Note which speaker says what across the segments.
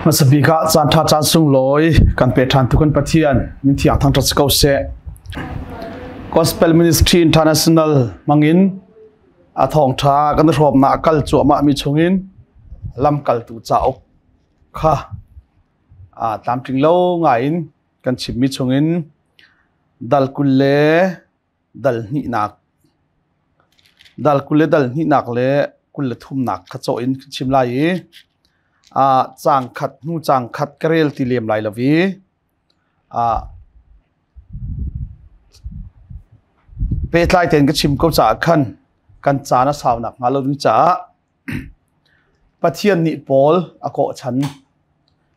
Speaker 1: Hmasabik ah caan ṭha caan sunglawi kan pe ṭhan tu kan Pathian min thiang thangṭhat si ko seh. Gospel Ministry International hmangin a thawngṭha kan hrawmnak a kal cuahmah mi chungin lamkaltu cauk kha tlamtling lo ngaiin kan chimmi chungin dal 20 le dal hnihnak dal 20 le dal hnihnak le 23nak kha cawh in kan chim lai i caang khat hnu caang khat ka rel ti lem lai lo i pehtlai tein ka chim ko caah khan kan caan a sau nakhnga lo ding caah Pathian nih Paul a kawh chan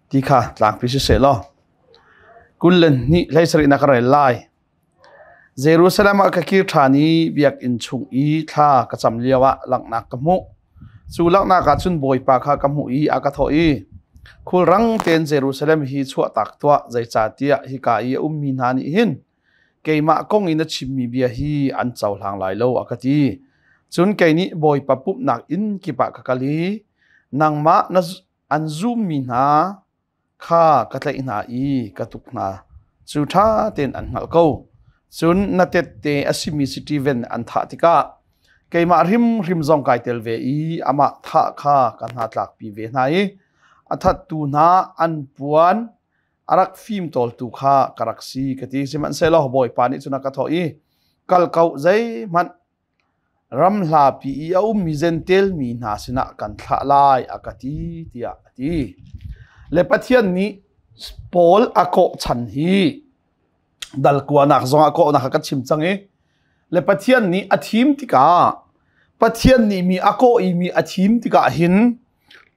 Speaker 1: ti kha tlangpi siseh law 22 hleisarih na ka rel lai. Jerusalem ah ka kir ṭhan i biakinn chung i thla ka cam lioah langhnak ka hmuh. Cu langhnak ah cun Bawipa kha ka hmuh i a ka thawh i, Khulrang tein Jerusalem hi chuahtak tuah, zeicahtiah hika i a ummi hna nih hin keimah kong i na chimmi bia hi an cohlang lai lo, a ka ti. Cun kei nih Bawipa pumhnak inn kip ah ka kal i nangmah na an zummi hna kha ka tlaih hna i ka tuk hna cu ṭha tein an hngalh ko. Cun na tette a simi Steven an thah tikah keimah hrimhrim zong kai tel ve i amah thah kha ka hna tlakpi ve hna i a thattu hna an puan a rak fim tawltu kha ka rak si ka ti. Sihmanhsehlaw Bawipa nih cun a ka thawh i kal ko, zeihmanh Ram hlapi i a ummi Jentail mi hna sinah kan thlah lai, a ka ti, tiah a ti. Le Pathian nih Paul a kawh chan hi dal kuanak zongah kawhnak kha kan chim cang i le Pathian nih a thim tikah Pathian nih mi a kawh i mi a thim tikah hin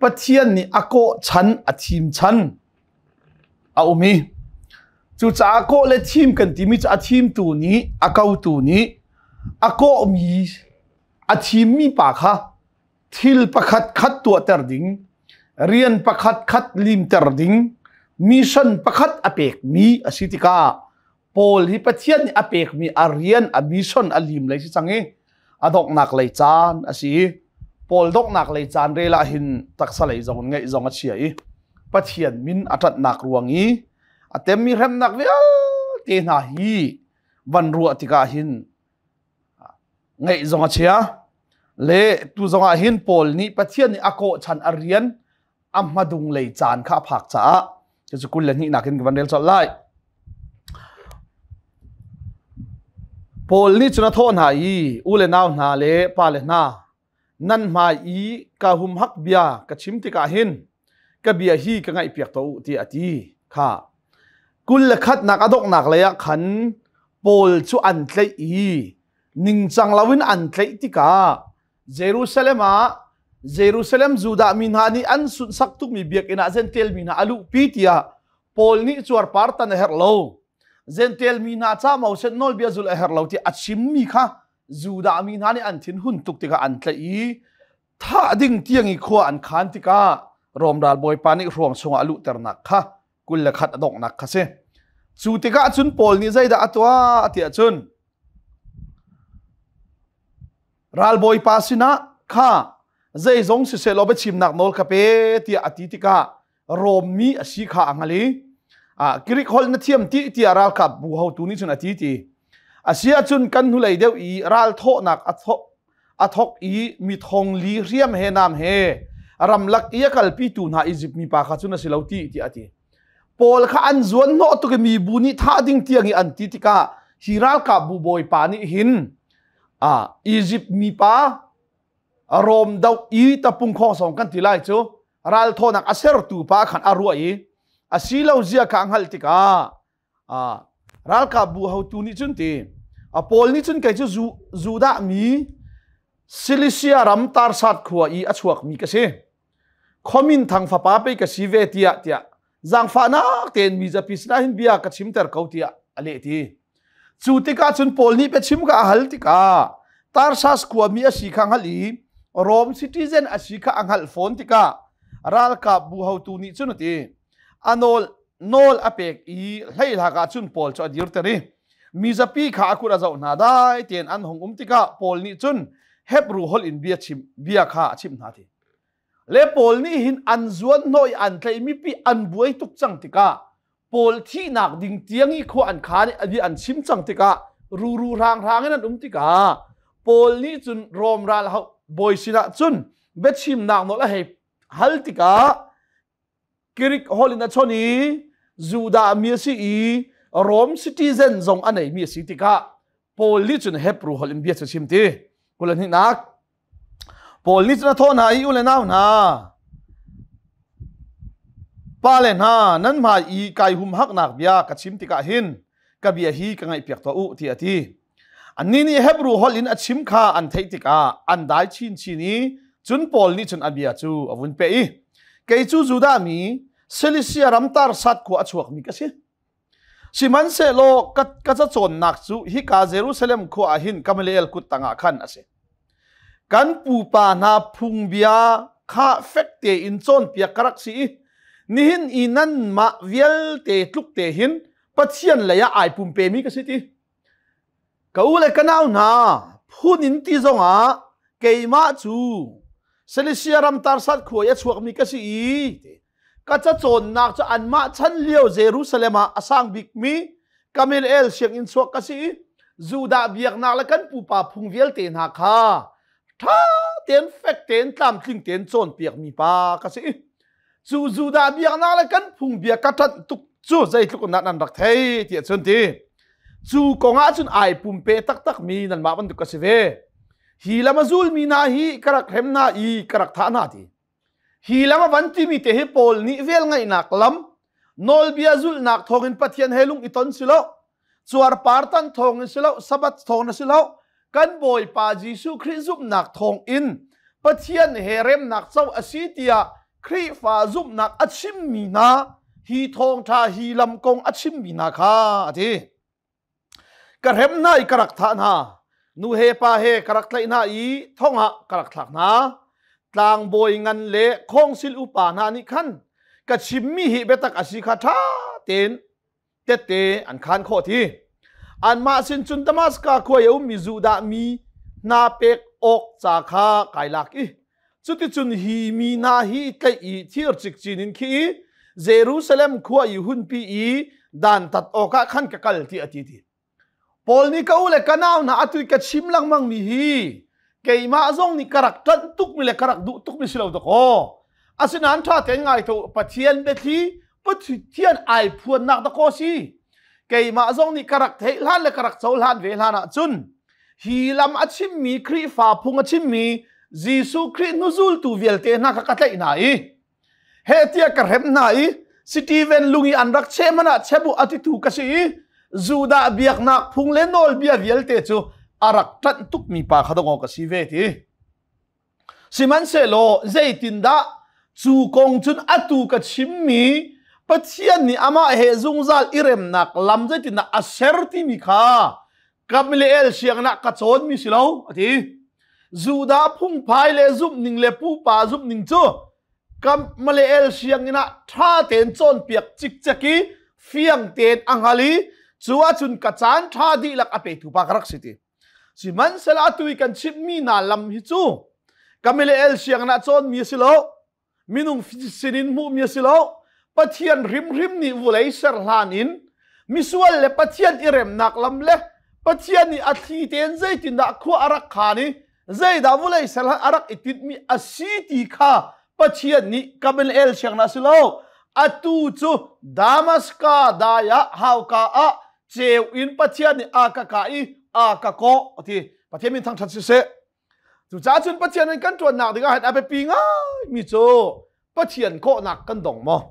Speaker 1: Pathian nih a kawh chan a thim chan a um i cucaah kawh le thim kan timi cu a thimtu nih a kotu nih a kawhmi a thimmi pa kha thil pakhat khat tuahter ding rian pakhat khat limter ding mission pakhat a pekmi a si tikah Paul hi Pathian nih a pekmi a rian a mission a lim lei si cang i a donghnak lei caan a si i Paul donghnak lei caan rel ah hin taksa lei zong ngeih zong a chia i Pathian min a ṭanhnak ruang i a temmi hremnak vialte hna hi van ruah tikah hin ngeih zong a chia le tu zong ah hin Paul nih Pathian nih a kawh chan a rian a hmadung lei caan kha a phak caah cucu 22 nak in ka van rel colh lai. Paul nih cun a thawh hna i u le nau hna le pa le hna nan hmai i ka humhak bia ka chim tikah hin ka bia hi ka ngaihpiak tuah u tiah a ti kha 21nak a donghnak lei ah khan Paul cu an tlaih i ningcang loin an tlaih tikah Jerusalem ah Jerusalem Judah mi hna nih an sunhsak tukmi biakinn ah Jentail mi hna a luhpi tiah Paul nih cuarpar tan a herh lo. Jentail mi hna ca Moses nawlbia zulh a herh lo ti a chimmi kha Judah mi hna nih an thinhun tuk tikah an tlaih i thah ding tiang i khua an khan tikah Rom ralbawipa nih hruang chungah a luhternak kha 21 a donghnak kha si. Cu tikah cun Paul nih zeidah a tuah tiah cun Ralbawipa sinah kha zeizong siseh law biachimnak nawl ka pe tiah a ti tikah Rom mi a si kha a hngal i Greek holh na thiam ti tiah ralkap bu hotu nih cun a ti ti. A si ahcun kan hnulei deuh i ral thawhnak a thawk i mi thong li hriam he nam he ramlak i a kalpitu hna Izipt mipa kha cun a si lo ti tiah a ti. Paul kha an zuan hnawh tuk i mibu nih thah ding tiang i an ti tikah hi ralkapbu bawipa nih hin Izipt mipa Rom doh i tapung khawng kan ti lai cu ralthawnak a sertu pa khan a ruah i a si lo zia kha a hngalh tikah ralkapbu hotu nih cun ti a Paul nih cun kei cu Judah mi Cilicia ram Tarsat khua i a chuakmi ka si khomin thang fapa pei ka si ve tiah tiah zaangfahnak tein mi zapi sinah hin bia ka chimter ko tiah a leh ti cu tikah cun Paul nih biachim kha a hal tikah Tarsas khuami a si kha hngalh i Rome citizen a si kha a hngalh fawn tikah ralkapbu hotu nih cun a ti a nawl nawl a pek i hleihlak ah cun Paul cu a dirter i mi zapi kha a kut a zoh hna dai tein an hung um tikah Paul nih cun Hebru holh in bia chim bia kha a chimh hna ti. Le Paul nih hin an zuan hnawh i an tlaih mipi an buai tuk cang tikah Paul thihnak ding tiang i khua an khaan i an chim cang tikah ruru hrang hrang in an um tikah Paul nih cun Rom ral bawi sinah cun biachimnak nawl a hei hal tikah Greek holh in a chon i Judah mi a si i Rome citizen zong a neimi a si tikah Paul nih cun Hebrew holh in bia cu chim ti. Kul hnihnak Paul nih cun a thawh hna i u le nau hna pa le hna nan hmai i kai humhaknak bia ka chim tikah hin ka bia hi ka ngaihpiak tuah u tiah a ti. Annih nih Hebrew holh in a chim kha an theih tikah an dai chinchin i cun Paul nih cun a bia cu a vun peh i kei cu Judah mi Cilicia ram Tarsat khua a chuakmi ka si. Sihmanhsehlaw ka cacawnnak cu hika Jerusalem khua ah hin Gamaliel kut tangah khan a si. Kan pupa hna phungbia kha fek tein cawnpiak ka rak si i nihin i nanmah vialte tluk te hin Pathian lei ah ai pumpemi ka si ti. Ka u le ka nau hna, phun in ti zongah keimah cu Cilicia ram Tarsat khua i a chuakmi ka si i ka cacawnnak cu anmah chan lio Jerusalem ah a sang bikmi Gamaliel sianginn chuak ka si i Judah biaknak le kan pupa phung vialte hna kha ṭha tein fek tein tlamtling tein cawnpiakmi pa ka si. Cu Judah biaknak le kan phung bia ka ṭanh tuk cu zeitluk in dah nan rak thei tiah cun ti. Cu kong ah cun ai pumpe taktakmi nanmah bantuk ka si ve. Hi lam a zulmi hna hi ka rak hrem hna i ka rak thah hna ti. Hi lam a van timi te hi Paul nih velngeihnak lam, nawlbia zulhnak thawngin Pathian he lung i ton si lo, cuarpar tan thawngin si lo, Sabbath thawng si lo, kan Bawipa Jesuh Khrih zumhnak thawngin Pathian he remnak co a si tiah Khrihfa zumhnak a chimmi hna hi thawngṭha hi lam kong a chimmi hna kha a ti. Ka hrem hna i ka rak thah hna. Nu he pa he ka rak tlaih hna i thong ah ka rak thlak hna. Tlangbawi ngan le khawngsil upa hna nih khan ka chimmi hi biatak a si kha ṭha tein tette an khaan khawh ti. Anmah sin cun Damaskas khua i a ummi Judah mi hna pek awk ca kha kai lak i cuticun hi mi hna hi tlaih i thir cikcin in khih i Jerusalem khua i hunpi i dantat awkah khan ka kal ti a ti ti. Paul nih ka u le ka nau hna atu i ka chim lengmang mi hi keimah zong nih ka rak ṭanh tukmi le ka rak duh tukmi si lo dakaw. Asinain ṭha tein ngai to Pathian biathli Pathian ai phuannak dakaw si. Keimah zong nih ka rak theih hlan le ka rak cohlan ve hlan ahcun hi lam a chimmi Khrihfa phung a chimmi Jesuh Khrih hnuzultu vialte hna kha ka tlaih hna i heh tiah ka hrem hna i Stephen lung i an rak cheh hmanh ah chebu a titu ka si i Judah biaknak phung le nawlbia vialte cu a rak ṭanh tukmi pa kha dong ka si ve ti. Sihmanhsehlaw zeitindah cu kong cun atu ka chimmi Pathian nih amah he zungzal i remnak lam zeitindah a ser timi kha Gamliel sianginn ah ka cawnmi si lo a ti. Judah phungphai le zumhning le pupa zumhning cu Gamaliel sianginn ah ṭha tein cawnpiak cikcek i fiang tein a hngal i cu ahcun ka caan ṭha dihlak a petu pa ka rak si ti. Sihmanhsehlaw atu i kan chimhmi hna lam hi cu Gamaliel sianginn ah cawnmi a si lo. Minung sinin hmuhmi a si lo. Pathian hrimhrim nih vulei ser hlan in misual le Pathian i remnak lam le Pathian nih a thli tein zeitindah khua a rak khaan i zeidah vulei ser hlan a rak i tinhmi a si ti kha Pathian nih Gamaliel sianginn ah si lo. Atu cu Damaska dai ah hauka ah ceu in Pathian nih a ka kah i a ka kawh a ti. Pathian min thangṭhat siseh. Cucaah cun Pathian in kan ṭuannak dingah hin a biapi ngaimi cu Pathian kawhnak kan dong maw?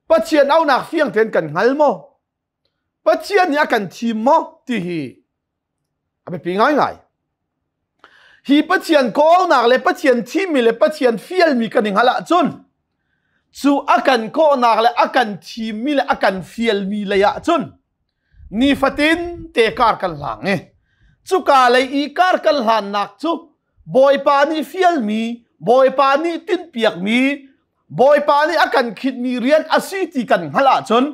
Speaker 1: Pathian aunak fiang tein kan hngal maw? Pathian nih a kan thim maw? Ti hi a biapi ngaingai. Hi Pathian kawhnak le Pathian thimmi le Pathian fialmi kan i hngalh ahcun cu a kan kawhnak le a kan thimmi le a kan fialmi lei ahcun nifatin te kar kan hlang i cuka lei i kar kan hlannak cu Bawipa nih fialmi Bawipa nih tinhpiakmi Bawipa nih a kan khinhmi rian a si ti kan hngalh ahcun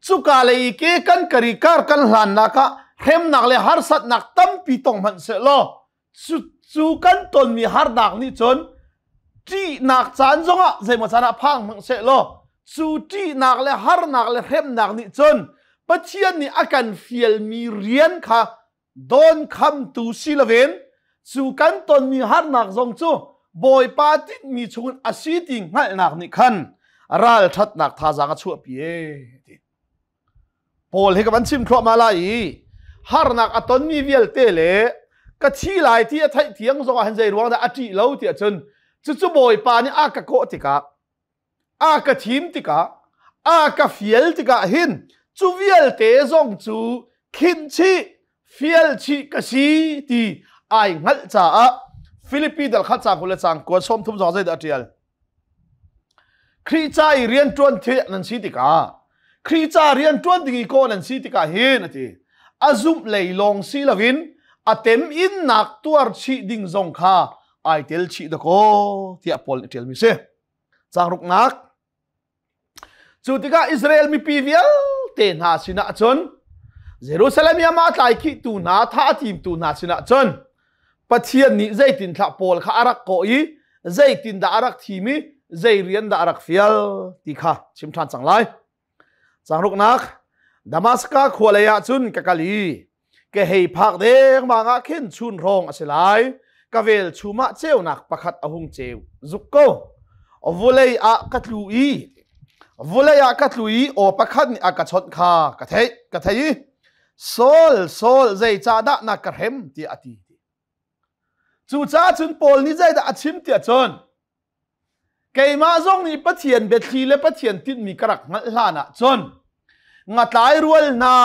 Speaker 1: cuka lei i ke kan kari kar kan hlannak ah hremnak le harsatnak tampi tong hmanh seh law Cu kan tonmi harnak nih cun ṭihnak caan zongah zeimaw caan ah phang hmang seh law cu ṭihnak le harnak le hremnak nih cun Pathian nih a kan fialmi rian kha dawnkhamtu si loin cu kan tonmi harnak zong cu Bawipa tinhmi chungin a si ti hngalhnak nih khan ralṭhatnak thazaang a chuahpi ee ti. Paul hi ka van chim thluahmah lai i harnak a tonmi vialte le ka thi lai ti a theih tiang zong ah hin zei ruang dah a ṭih lo ti ahcun cucu Bawipa nih a ka kawh tikah a ka thim tikah a ka fial tikah hin cu vialte zong cu khinh chih fial chih ka si ti ai hngalh caah Filipi dal khat caang 20 le caang kuat 30 zong zeidah a ṭial? Khrih ca i rianṭuan thiah nan si tikah Khrih ca rianṭuan ding i kawh nan si tikah hin a ti a zumh lei lawng si loin a tem innak tuar chih ding zong kha ai tel chih dakaw tiah Paul nih a ṭialmi si. Caang ruknak Cu tikah Israel mipi vialte hna sinah cun Jerusalem i amah tlaikhihtu hna thah a timtu hna sinah cun Pathian nih zeitinthlah Paul kha a rak kawh i zeitindah a rak thim i zei rian dah a rak fial ti kha chim ṭhan cang lai. Caang ruknak Damaska khua lei ah cun ka kal i ka hei phak dengmang ah khin chun hrawng a si lai ka velchum ah ceunak pakhat a hung ceu zuk ko vulei ah ka tlu i vulei ah ka tlu i aw pakhat nih a ka chawnh kha ka theih ka thei i Saul Saul zeicahdah na ka hrem tiah a ti cucaah cun Paul nih zeidah a chim tiah cun Keimah zong nih Pathian biathli le Pathian tinhmi ka rak hngalh hlan ah cun ngatlai rual hna,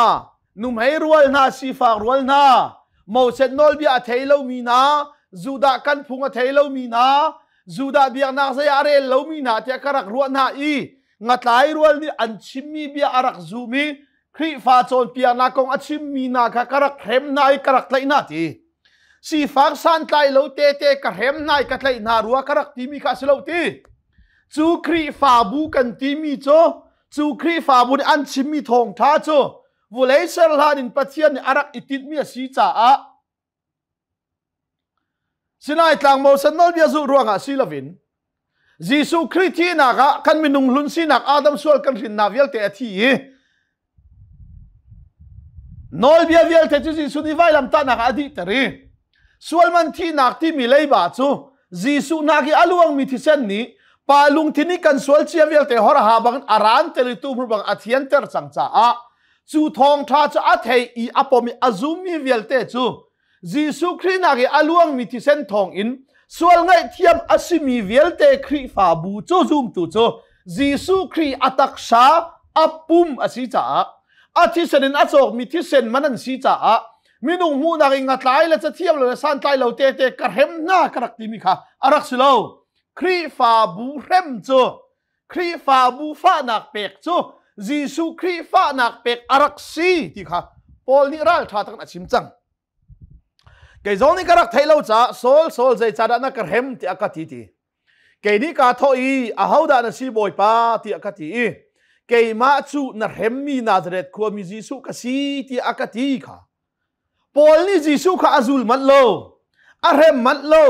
Speaker 1: nuhmei rual hna, sifak rual hna, Moses nawlbia a thei lomi hna, Judah kan phung a thei lomi hna, Judah biaknak zei ah a rel lomi hna tiah ka rak ruah hna i ngatlai rual nih an chimmi bia a rak zum i Khrihfa cawnpiaknak kong a chimmi hna kha ka rak hrem hna i ka rak tlaih hna ti. Sifak santlai lo tete ka hrem hna i ka tlaih hna rua ka rak timi kha a si lo ti. Cu Khrihfabu kan timi cu cu Khrihfabu nih an chimmi thawngṭha cu vulei ser hlan in Pathian nih a rak i tinhmi a si caah Sinai tlang Moses nawlbia zulh ruangah si loin Jesuh Khrih thihnak ah kan minung hlun sinak Adam sual kan hrinnak vialte a thi i nawlbia vialte cu Jesuh nih vailamtahnak ah a dihter i sualman thihnak timi leiba cu Jesuh nak i a luangmi thisen nih pa lungthin i kan sual cia vialte hor ha bangin a ran ter i tuhmur bang a thianter cang caah cu thawngṭha cu a thei i a pom i a zummi vialte cu Jesuh Khrih nak i a luangmi thisen thawngin sual ngaihthiam a simi vialte Khrihfabu cu zumtu cu Jesuh Khrih a taksa a pum a si caah a thisen in a cawkmi thisen man an si caah minung hmuhnak in ngatlai le cathiam lo le santlai lo tete ka hrem hna ka rak timi kha a rak si lo Khrihfabu hrem cu Khrihfabu fahnak pek cu Jesuh Khrih fahnak pek a rak si ti kha Paul nih ralṭha takin a chim cang. Kei zong nih ka rak theih lo caah Saul Saul zeicahdah na ka hrem tiah ka ti ti. Kei nih kaa thawh i ahodah na si Bawipa tiah ka ti i keimah cu na hremmi Nazareth khuami Jesuh ka si tiah a ka ti kha. Paul nih Jesuh kha a zul manh lo, a hrem manh lo.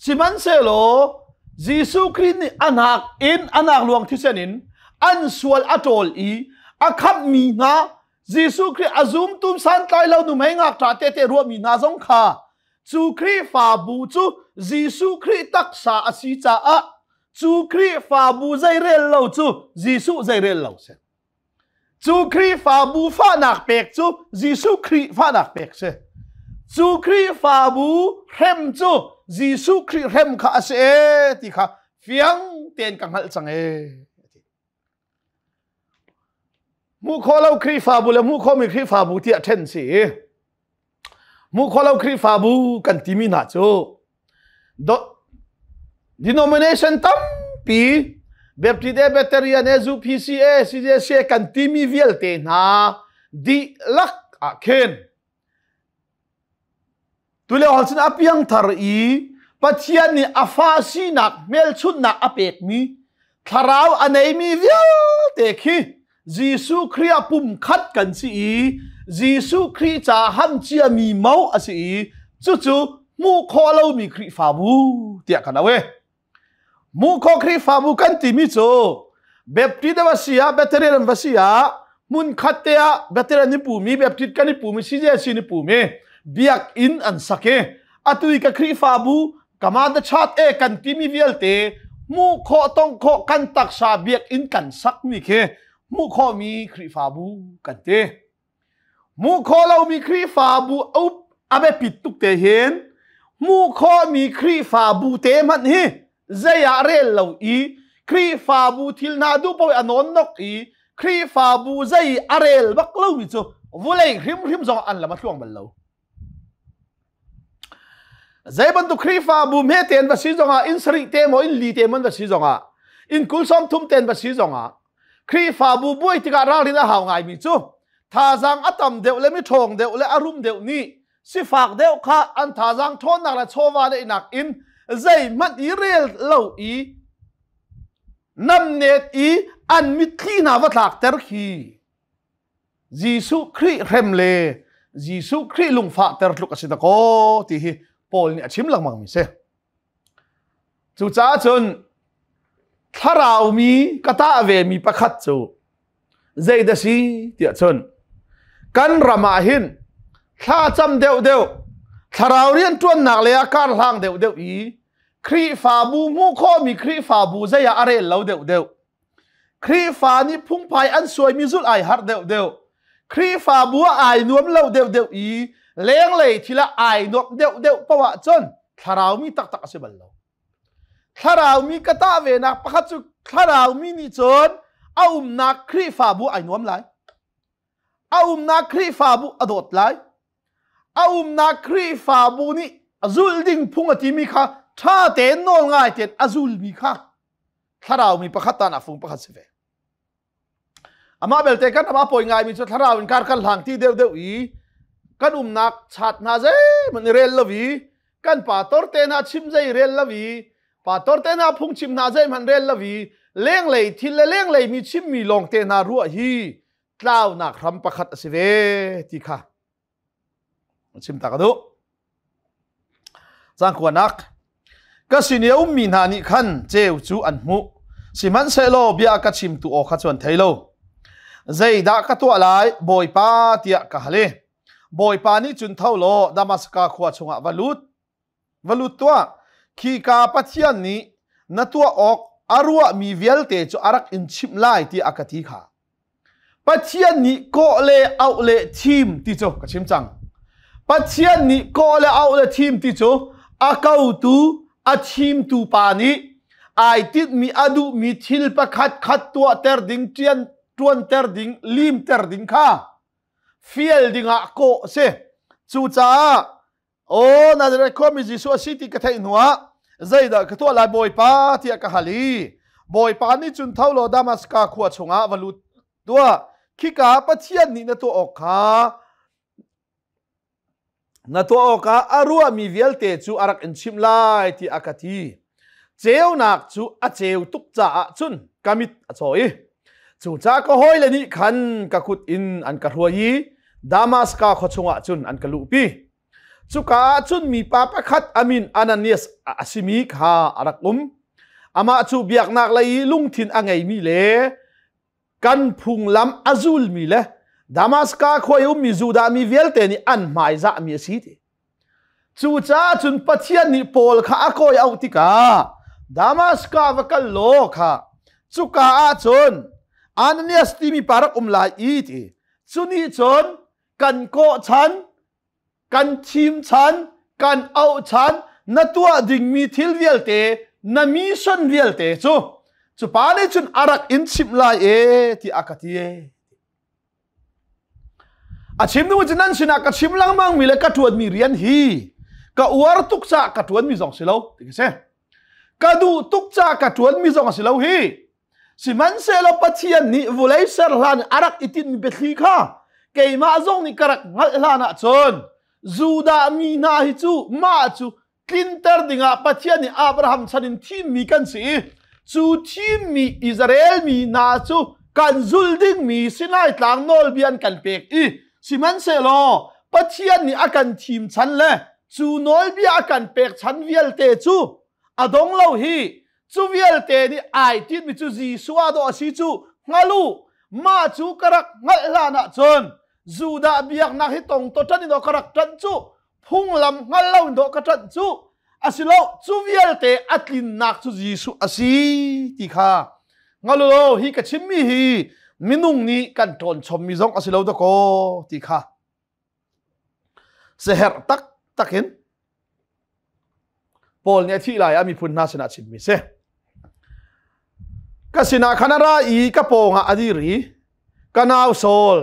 Speaker 1: Sihmanhsehlaw Jesuh Khrih nih a hnak in a nak luang thisen in an sual a ṭawl i a khamhmi hna Jesuh Khrih a zumtu santlai lo nuhmei ngakṭah tete ruahmi hna zong kha cu Khrihfabu cu Jesuh Khrih taksa a si caah cu Khrihfabu zeirel lo cu Jesuh zeirel lo si. Cu Khrihfabu fahnak pek cu Jesuh Khrih fahnak pek si. Cu Khrihfabu hrem cu Jesuh Khrih hrem kha a si ee ti kha fiang tein ka hngalh cang ee. Hmuh khawh lo Khrihfabu le hmuh khawhmi Khrihfabu tiah ṭhen si. Hmuh khawh lo Khrihfabu kan timi hna cu denomination tampi Baptist e Presbyterian e UPCA CJC kan timi vialte hna dihlak ah khin tulio hal cun a piangthar i Pathian nih a fa sinak hmelchunhnak a pekmi thlarau a neimi vialte khi Jesuh Khrih ah pumkhat kan si i Jesuh Khrih ca ham ciami mo a si i Cucu hmuh khawh lomi Khrihfabu tiah kan auh e. Hmuh khawh Khrihfabu kan timi cu Baptist va si ah Bethlehem va si ah hmun khat te ah Bethlehem ni pumi Baptist kan i pumi CJC ni pumi biakinn an sak i atu i ka Khrihfabu kama the chat e kan timi vialte hmuh khawh tong khawh kan taksa biakinn kan sak mi khi hmuh khawhmi Khrihfabu kan ti. Hmuh khawh lomi Khrihfabu a biapit tuk te hin hmuh khawhmi Khrihfabu te hmanh hi zei ah rel lo i Khrihfabu thil hna duh paoh a nawn nok i Khrihfabu zei a rel bak lomi cu vulei hrimhrim zong an lam a tluang bal lo. Zei bantuk Khrihfabu hme tein va si zongah inn sarih te maw inn li te maw va si zongah inn kul sawm thum ten va si zongah Khrihfabu buai tikah ralrin a hau ngaimi cu thazaang a tam deuh le mi ṭhawng deuh le a rum deuh nih sifak deuh kha an thazaang ṭhawnnak le chawva neihnak in zeihmanh i rel lo i namnet i an mitthli hna va tlakter khi Jesuh Khrih hrem le Jesuh Khrih lungfahter tluk a si dakaw ti hi Paul nih a chim lengmang mi si. Cucaah cun thlarau mi ka tah ve mi pakhat cu zeidah si tiah cun kan ram ah hin thla cam deuhdeuh thlarau rian ṭuannak le ah kar hlang deuhdeuh i Khrihfabu hmuh khawhmi Khrihfabu zei ah a rel lo deuhdeuh Khrihfa nih phungphai an suaimi zulh ai harh deuhdeuh Khrihfabu ah ai nuam lo deuhdeuh i lenglei thil ah ai nuamh deuhdeuh paoh ahcun thlarau mi taktak a si bal lo. Thlarau mi ka tah ve nak pakhat cu thlarau mi nih cun a umnak Khrihfabu ai nuam lai. A umnak Khrihfabu a dawt lai. A umnak Khrihfabu nih zulh ding phung a timi kha ṭha tein nawl ngai tein a zulmi kha thlarau mi pakhat tan ah fung pakhat si ve. Amah belte kan ram a pawi ngaimi cu thlarau in kar kan hlang ti deuhdeuh i kan umnak chat hna zeihmanh i rel lo i kan pastor te hna chim zei rel lo i pastor te hna phungchim hna zeihmanh rel lo i lenglei thil le lenglei mi chimmi lawng te hna ruah hi tlaunak hram pakhat a si ve ti kha chim ta ka duh. Cangkuanak ka sin i a ummi hna nih khan ceu cu an hmuh sihmanhsehlaw bia ka chimtu aw kha cu an thei lo. Zeidah ka tuah lai Bawipa tiah ka hal i Bawipa nih cun tho law Damaska khua chungah va lut va lut tuah khika Pathian nih na tuah awk a ruahmi vialte cu a rak in chimh lai tiah a ka ti kha. Pathian nih kawh le auh le thim ti cu ka chim cang. Pathian nih kawh le auh le thim ti cu a kotu a thimtu pa nih ai tinhmi a duhmi thil pakhat khat tuahter ding ṭian ṭuanter ding limter ding kha fial dingah kawh a si. Cucaah Aw Nazareth khuami Jesuh a si ti ka theih hnuah zeidah ka tuah lai Bawipa tiah ka hal i Bawipa nih cun tho law Damaska khua chungah va lut tuah khika Pathian nih na tuah awk kha na tuah awkah a ruahmi vialte cu a rak in chimh lai tiah a ka ti. Ceunak cu a ceu tuk caah cun ka mit a caw i cucaah ka hawile nih khan ka kut in an ka hruai i Damaska khua chungah cun an ka luhpi. Cuka ah cun mipa pakhat a min Ananias a simi kha a rak um. Amah cu biaknak lei i lungthin a ngeimi le kan phunglam a zulmi le Damaska khua i ummi Judah mi vialte nih an hmaizahmi a si ti. Cucaah cun Pathian nih Paul kha a kawi auh tikah Damaska va kal law kha cuka ah cun Ananias timi pa rak um lai i ti. Cu nih cun kan kawh chan, kan thim chan, kan auh chan, na tuah dingmi thil vialte, na mission vialte cu cu pa nih cun a rak in chimh lai e tiah a ka ti e. A chim nu cu nan sinah ka chim lengmang mi le ka ṭuanmi rian hi ka uar tuk caah ka ṭuanmi zong si lo ti ka si. Ka duh tuk caah ka ṭuanmi zong a si lo hi. Sihmanhsehlaw Pathian nih vulei ser hlan a rak i tinhmi biathli kha keimah zong nih ka rak hngalh hlan ahcun Judah mi hna hi cu mah cu tlinter dingah Pathian nih Abraham chan in thimmi kan si i cu thimmi Israel mi hna cu kan zul dingmi Sinai tlang nawlbia an kan pek i sihmanhsehlaw Pathian nih a kan thim chan le Cu nawlbia a kan pek chan vialte cu a dong lo hi. Cu vialte nih ai tinmi cu Jesuh ah dawh a si cu hngal u. Mah cu ka rak hngalh hlan ahcun Judah biaknak hi tong to ṭan in ka rak ṭanh cu, phunglam hngal lo in dawh ka ṭanh cu asilo. Cu vialte a tlinnak cu Jesuh a si ti kha hngal u law, hi ka chimmi hi minung nih kan ṭawn chommi zong a si lo dakaw ti kha seherh tak takin Paul nih a thih lai ah miphun hna sinah chimmi si. Ka sinah khan a ra i ka pawngah a dir i, "Ka nau Saul,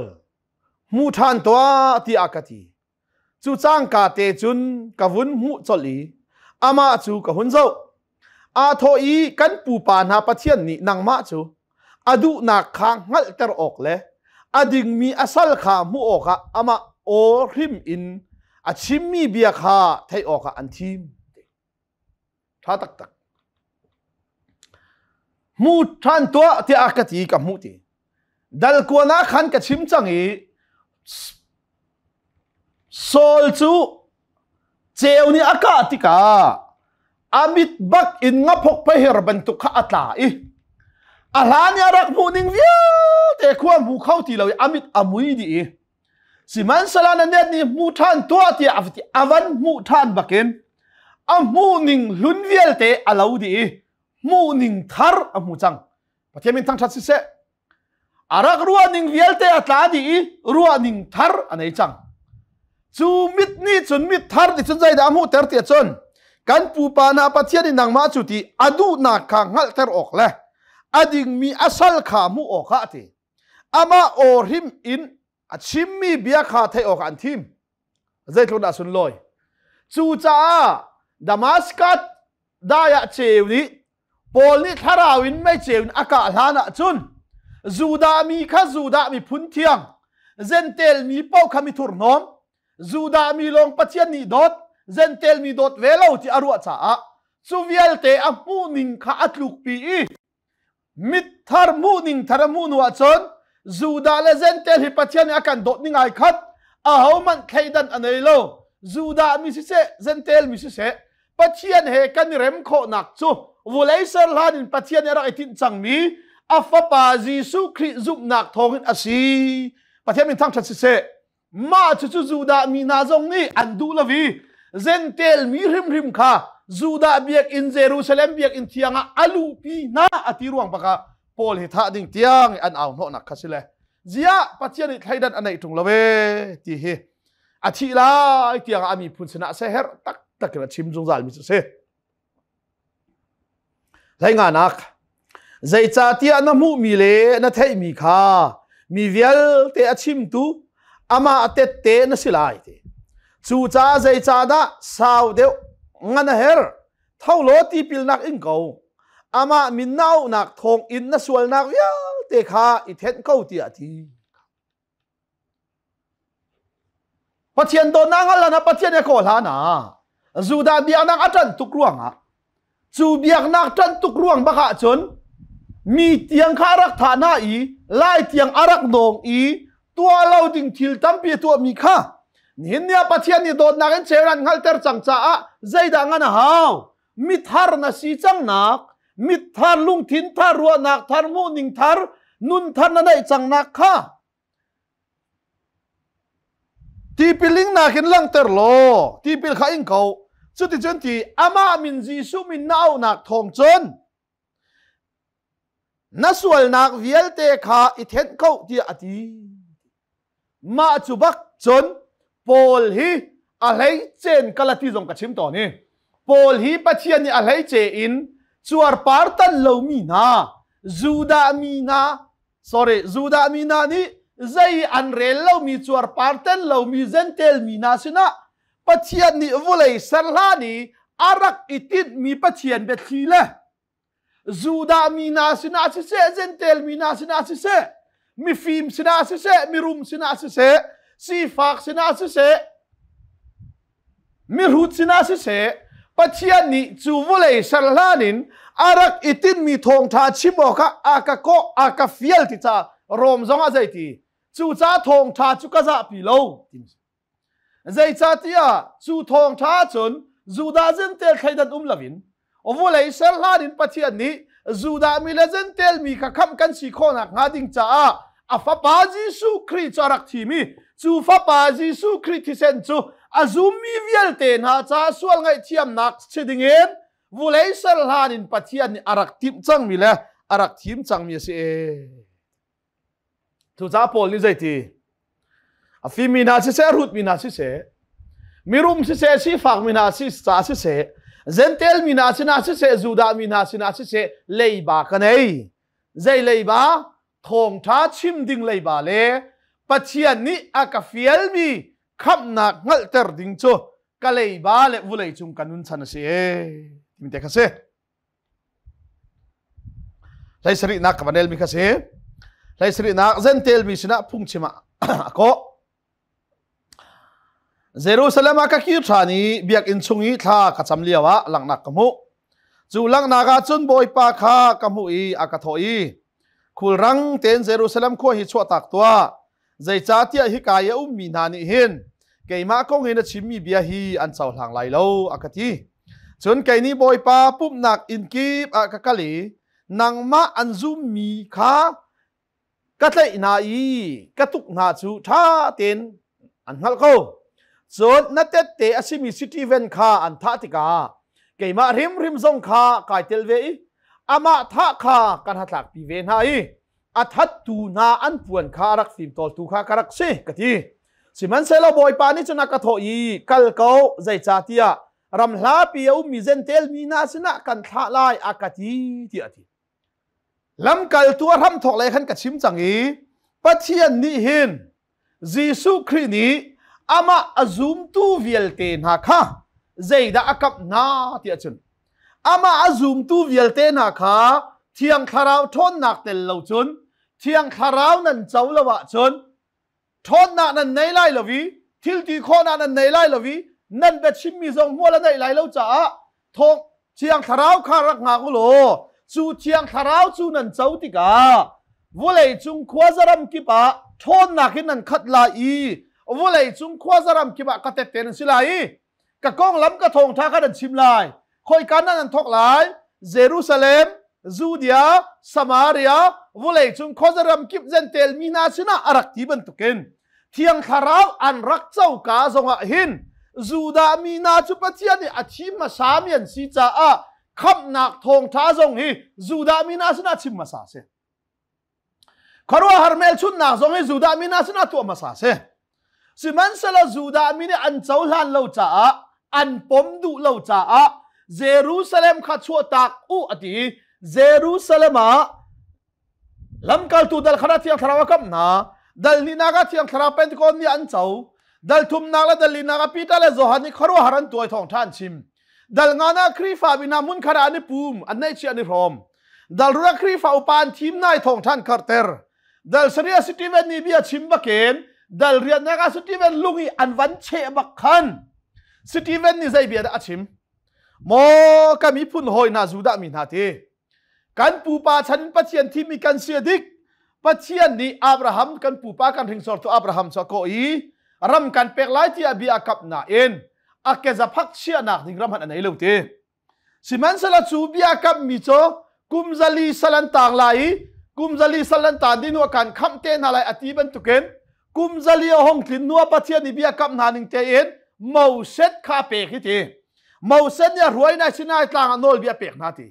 Speaker 1: hmu ṭhan tuah," tiah ka ti. Cu cangka te cun ka vun hmuh colh i amah cu ka hun zoh. Aa thawh i, "Kan pupa hna Pathian nih nangmah cu a duhnak kha hngalhter awk le a dingmi a sal kha hmuh awkah amah aw hrim in a chimmi bia kha theih awkah an thim." Ṭha taktak. Hmu ṭhan tuah tiah ka ti, ka hmuh ti. Dal kuan ah khan ka chim cang i Saul cu ceu nih a kah tikah a mit bak in ngaphok pahir bantuk kha a tla i a hlan i a rak hmuh ning vialte khua hmu kho ti lo i a mit a mui dih i, sihmanhsehlaw na net nih hmu ṭhan tuah tiah a ti. A van hmuh ṭhan bakin a hmuh ning hlun vialte a lo dih i hmuh ning thar a hmu cang. Pathian min thangṭhat siseh. A rak ruah ning vialte a tla dih i ruah ning thar a nei cang. Cu mit nih cun, mit thar nih cun zeidah a hmuhter tiah cun, kan pupa hna Pathian in nangmah cu ti a duhnak kha hngalhter awk le a dingmi a sal kha hmuh awkah a ti, amah aw hrim in a chimmi bia kha theih awkah an thim. Zeitluk dah sunlawi! Cucaah Damascus dai ah ceu nih, Paul nih thlarau in mei ceu in a kah hlan ah cun, Judah mi kha Judah miphun thiang, Gentel mi paoh kha mi thurhnawm, Judah mi lawng Pathian nih dawt, Gentel mi dawt ve lo ti a ruah caah cu vialte a hmuh ning kha a tlukpi i mit thar, hmuh ning thar a hmuh hnu ahcun Judah le Gentel hi Pathian nih a kan dawt ning ai khat, ahohmanh thleidan a nei lo. Judah mi siseh, Gentel mi siseh, Pathian he kan i rem khawhnak cu vulei ser hlan in Pathian nih a rak i tinh cangmi a fapa Jesuh Khrih zumhnak thawngin a si. Pathian min thangṭhat siseh. Mah cucu Judah mi hna zong nih an duh lo i Gentel mi hrimhrim kha Judah biakinn, Jerusalem biakinn thiang ah a luhpi hna a ti ruang bakah Paul hi thah ding tiang an au hnawhnak kha si le, ziah Pathian nih thleidan a neih ṭung lo e ti hi a thih lai tiang ah a miphun sinah seherh taktak in a chim zungzal mi cu si. Hleinganak, zeicahtiah na hmuhmi le na theihmi kha mi vialte a chimtu amah tette na si lai ti. Cucaah zeicahdah sau deuh ngan a herh? Tho law tipilnak in ko. Amah min na auhnak thawng in na sualnak vialte kha i thenh ko tiah a ti. Pathian dawtnak hngal hlan ah, Pathian he kawl hlan ah, Judah biaknak a ṭanh tuk ruangah, cu biaknak ṭanh tuk ruang bak ah cun mi tiang kha a rak thah hna i lai tiang a rak nawng i tuah lo ding thil tampi a tuahmi kha nihin ni ah Pathian nih dawtnak in ceu an hngalhter cang caah zeidah ngan a hau? Mithar na si cangnak, mit thar, lungthin thar, ruahnak thar, hmuhning thar, nun thar na neih cangnak kha tipiling nakin langhter law tipil kha ing ko. Cuticun ti amah min Jesuh min na auhnak thawng cun na sualnak vialte kha i thenh ko tiah a ti. Mah cu bak cun Paul hi a hleicen Galati zong ka chim tawn i, Paul hi Pathian nih a hleice in cuarpar tan lomi hna, Judah mi hna, sorry, Judah mi hna nih zei an rel lomi, cuarpar tan lomi Gentel mi hna sinah Pathian nih vulei ser hlan i a rak i tinhmi Pathian biathli le Judah mi hna sinah siseh, Gentel mi hna sinah siseh, mifim sinah siseh, mirum sinah siseh, sifak sinah siseh, mihrut sinah siseh, Pathian nih cu vawlei ser hlan in a rak i tinhmi thawngṭha chim awkah a ka kawh, a ka fial ti caah Rom zong ah zeiti? Cucaah thawngṭha cu ka zahpi lo. Zeicahtiah cu thawngṭha cun Judah Jentail thleidan um loin vulei ser hlan in Pathian nih Judah mi le Jentail mi kha khamh kan si khawhnak hnga ding caah a fapa Jesuh Khrih cu a rak thim i cu fapa Jesuh Khrih thisen cu a zummi vialte hna caah sual ngaihthiamnak si dingin vulei ser hlan in Pathian nih a rak timh cangmi le a rak thim cangmi a si. Cucaah Paul nih zeiti? A fimmi hna siseh, a rutmi hna siseh, mirum siseh, sifakmi hna si ca siseh, Jentail mi hna sinah siseh, Judah mi hna sinah siseh, leiba ka nei. Zei leiba? Thawngṭha chim ding leiba le Pathian nih a ka fialmi khamhnak hngalhter ding cu ka leiba le vulei cung ka nun chan a si ee. Timi te kha si. Hlei sarihnak ka van relmi kha si. Hlei sarihnak Jentail mi sinah phungchim ah a kawh. Jerusalem ah ka kir ṭhan i biakinn chung i thla ka cam lio ah langhnak ka hmuh. Cu langhnak ah cun Bawipa kha ka hmuh i a ka thawh i, Khulrang tein Jerusalem khua hi chuahtak tuah. Zeicahtiah hika i a ummi hna nih hin keimah kong in a chimmi bia hi an cohlang lai lo, a ka ti. Cun kei nih Bawipa pumhnak inn kip ah ka kal i nangmah an zummi kha ka tlaih hna i ka tuk hna cu ṭha tein an hngalh ko. Cun na tette a simi Steven kha an thah tikah keimah hrimhrim zong kha kai tel ve i amah thah kha kan hatlakpi ve hna i a thattu hna an puan kha a rak fimtawltu kha ka rak si ka ti. Sihmanhsehlaw Bawipa nih cun a ka thawh i kal ko zeicahtiah ram hlapi a ummi Jentail mi hna sinah kan thlah lai a ka ti tiah a ti. Lamkaltu a hramthawk lei khan ka chim cang i Pathian nih hin Jesuh Khrih nih amah a zumtu vialte hna kha zeidah a kamh hna tiah cun amah a zumtu vialte hna kha Thiang Thlarau ṭhawnnak tel lo cun Thiang Thlarau nan co lo ahcun ṭhawnnak nan nei lai lo i thil ti khawhnak nan nei lai lo i nan biachimmi zong hmual a neih lai lo caah thawng Thiang Thlarau kha rak ngak u law cu Thiang Thlarau cu nan co tikah vulei cung khuazaram kip ah ṭhawnnak in nan khat lai i vulei cung khuazaram kip ah ka tette nan si lai i ka konglam ka thawngṭha kha nan chim lai khoika nan an thawk lai Jerusalem Judea Samaria vulei cung khuazaram kip Jentail mi hna sinah a rak ti bantukin Thiang Thlarau an rak coka zongah hin Judah mi hna cu Pathian nih a thim hmasa mi an si caah khamhnak thawngṭha zong hi Judah mi hna sinah chim hmasa si. Khuaruahhar hmelchunhnak zong hi Judah mi hna sinah tuah hmasa si. Sihmanhsehlaw Judah mi nih an cohlan lo caah an pom duh lo caah Jerusalem kha chuahtak u a ti i Jerusalem ah lamkaltu dal khat ah Thiang Thlarau a kamh hna. Dal hnihnak ah Thiang Thlarau Pentecost ni an co. Dal thumnak le dal linak ah Peter le Johan nih khuaruahhar an tuah i thawngṭha an chim. Dal nga ah Khrihfa mi hna hmun khat ah an i pum, an neihchiah an i hrawm. Dal ruk ah Khrihfa upa an thim hna i thawngṭha an karhter. Dal sarih ah Stephen nih bia chim bakin dal riatnak ah Stephen lung i an van cheh bak khan Stephen nih zei bia dah a chim? Maw ka miphun hawi hna Judah mi hna ti kan pupa chan in Pathian thimmi kan si a dik Pathian nih Abraham kan pupa kan hringsortu Abraham cu a kawh i ram kan pek lai tiah bia a kap nain a kezaphak chiahnak ding ram hmanh a nei lo ti Sihmanhsehlaw cu bia kammi cu kum zali sal an tang lai i kum zali sal an tan dih hnu ah kan khamh te hna lai a ti bantukin kum zali a hung tlin hnu ah Pathian nih bia kamh hna ning tein Moses kha a pek hi ti. Moses nih a hruai hna Sinai tlang ah nawlbia a pek hna ti.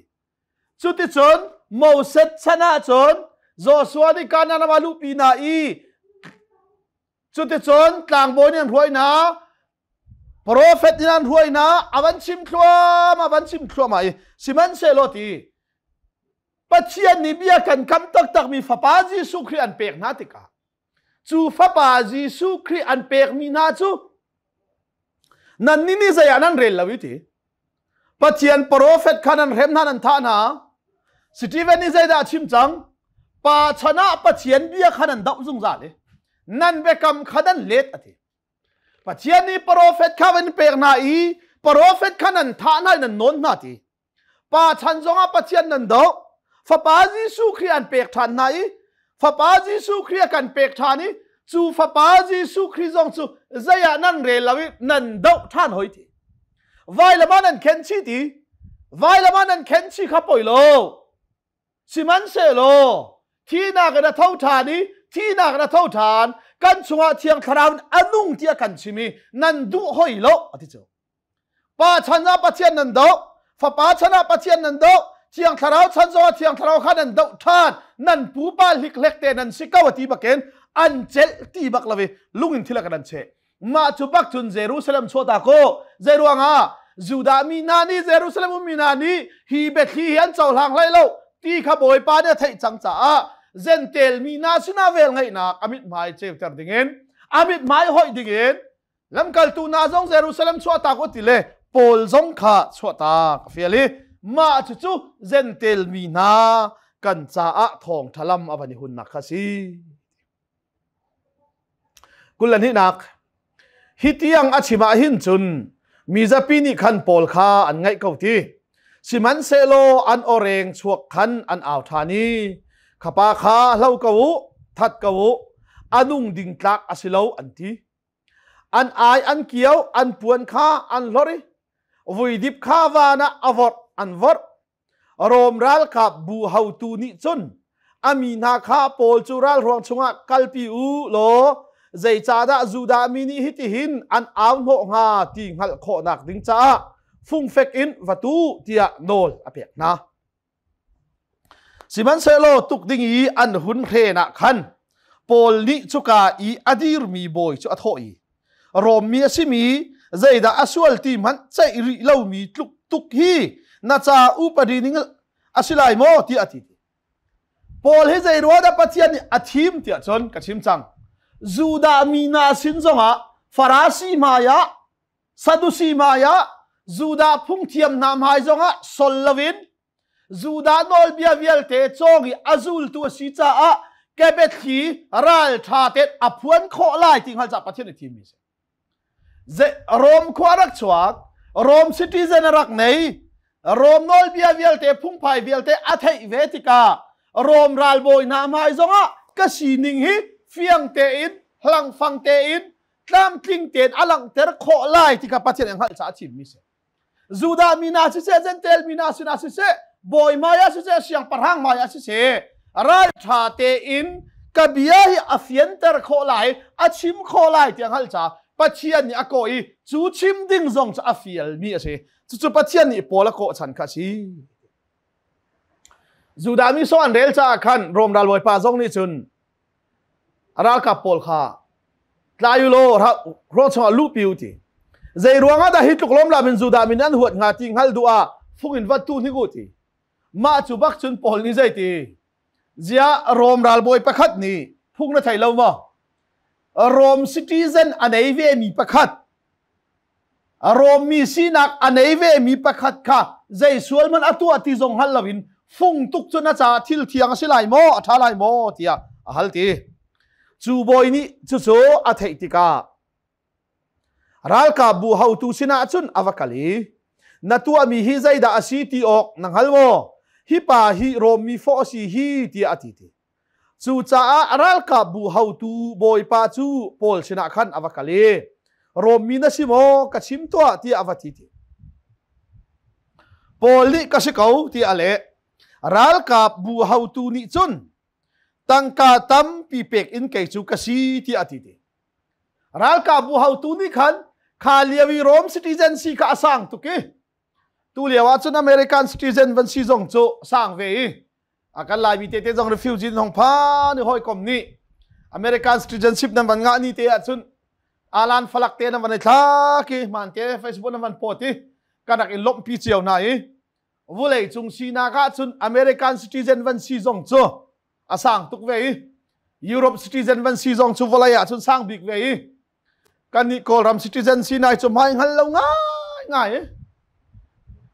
Speaker 1: Cuticun Moses chan ah cun Joshua nih Kanaan ram ah luhpi hna i Cuticun tlangbawi nih an hruai hna, profet nih an hruai hna, a van chim thluam, a van chim thluahmah i sihmanhsehlaw ti Pathian nih bia kan kam taktakmi Fapa Jesuh Khrih an pek hna tikah cu Fapa Jesuh Khrih an pekmi hna cu nannih nih zei ah nan rel lo i ti Pathian profet kha nan hrem hna nan thah hna. Stephen nih zeidah a chim cang? Pa chan ah Pathian bia kha nan doh zungzal i nan biakam kha nan let a ti. Pathian nih profet kha van pek hna i profet kha nan thah hna i nan nawn hna ti. Pa chan zongah Pathian nan doh. Fapa Jesuh Khrih an pek ṭhan hna i Fapa Jesuh Khrih a kan pek ṭhan i Cu Fapa Jesuh Khrih zong cu zei ah nan rel lo i nan doh ṭhan hoi ti. Vailam ah nan khen chih ti. Vailam ah nan khen chih kha poi lo. Sihmanhsehlaw thihnak in a tho ṭhan i thihnak in a tho ṭhan kan chungah Thiang Thlarau in a nung tiah kan chim i nan duh hoi lo a ti cu. Pa chan ah Pathian nan doh, Fapa chan ah Pathian nan doh, Thiang Thlarau chan zongah Thiang Thlarau kha nan doh ṭhan, nan pupa hlikhlek te nan si ko a ti bakin an celh ti bak lo i lung in thil a kan an cheh. Mah cu bak cun Jerusalem chuahta ko. Zeiruangah Judah mi hna nih Jerusalem ummi hna nih hi biathli hi an cohlang hlei lo ti kha Bawipa nih a theih cang caah Gentel mi hna sinah velngeihnak a mithmai ceuter dingin a mithmai hoih dingin lamkaltu hna zong Jerusalem chuahtak u ti le Paul zong kha chuahtak a fial i mah cucu Gentel mi hna kan caah thawngṭha lam a van i hunnak kha si. 22nak Hi tiang a chim ah hin cun mizapi nih khan Paul kha an ngaih ko ti. Sihmanhsehlaw an awreng chuak khan an au ṭhan i kha pa kha hlo ko u, that ko u, a nung ding tlak a si lo an ti. An ai an kio, an puan kha an hlorh i vuidip kha van ah a vorh an vorh. Rom ralkap bu hotu nih cun a mi hna kha Paul cu ralhruang chungah kalpi u law zeicahdah Judah mi nih hitihin an au hnawh hnga ti hngalh khawhnak ding caah fungfek in va tu tiah nawl a pek hna. Sihmanhsehlaw tuk ding i an hun hren ah khan Paul nih cuka i a dirmi bawi cu a thawh i Rom mi a simi zeidah a sual ti hmanh ceih rih lomi tluk tuk hi na ca upadi ning a si lai maw tiah a ti. Paul hi zei ruah dah Pathian nih a thim tiah cun ka chim cang. Judah mi hna sin zongah Farasi hmai ah Sadusi hmai ah Judah phungthiam hna hmai zongah sol loin Judah nawlbia vialte cawng i a zultu a si caah kebethli ralṭha tein a phuan khawh lai ti hngal caah Pathian nih thimmi a si. Rom khua rak chuak, Rom citizen a rak nei, Rom nawlbia vialte phungphai vialte a theih ve tikah Rom ralbawi hna hmai zongah ka sining hi fiang tein, hlangfang tein, tlamtling tein a langhter khawh lai ti kha Pathian a hngalh caah a thimmi a si. Judah mi hna siseh, Jentail mi hna sinah siseh, bawi hmaiah siseh, siangpahrang hmaiah siseh, ralṭha tein ka bia hi a fianter khawh lai, a chim khawh lai tiah hngalh caah Pathian nih a kawh i cu chim ding zong cu a fialmi a si. Cucu Pathian nih Paul a kawh chan kha a si. Judah mi sawh an rel caah khan Rom ralbawipa zong nih cun ralkap pawl kha tlai u law ruang chungah luhpi u ti zei ruangah dah hi tluk lawmlam in Judah mi nan huat hnga ti hngal duh ah fung in vat tu hnik u ti mah cu bak cun Paul nih zei ti zia Rom ralbawi pakhat nih phung na thei lo maw Rom citizen a nei ve mi pakhat Rom mi sinak a nei ve mi pakhat kha zei sual man a tuah ti zong hngal loin fung tuk cu na caah thil thiang a si lai maw a ṭha lai maw tiah a hal ti cu bawi nih cucu a theih tikah ralkapbu hotu sinah cun a va kal i na tuahmi hi zeidah a si ti awk na hngal maw hi pa hi Rom mi fawh a si hi tiah a ti ti Cucaah a ralkapbu haotu bawipa cu Paul sinah khan a va kal i Rom mi na si maw ka chim tuah tiah a va ti ti. Paul nih ka si ko tiah a leh. Ralkapbu haotu nih cun tangka tampi pek in kei cu ka si tiah a ti ti. Ralkapbu haotu nih khan kha lio i Rom citizen si kha a sang tuk i tu lio ah cun American citizen van si zong cu sang ve i a kan Laimi te te zong refugee hong phan i hawikom nih American citizenship nan van ngah ni te ah cun alan falak te nan van i thlak i hmaan te Facebook nan van post i ka rak in lawmhpi cio hna i vulei cung sinak ah cun American citizen van si zong cu a sang tuk ve i Europe citizen van si zong cu vawlei ah cun sang bik ve i Kannih Kawlram citizen si nai cu hmai hngal lo ngai ngai.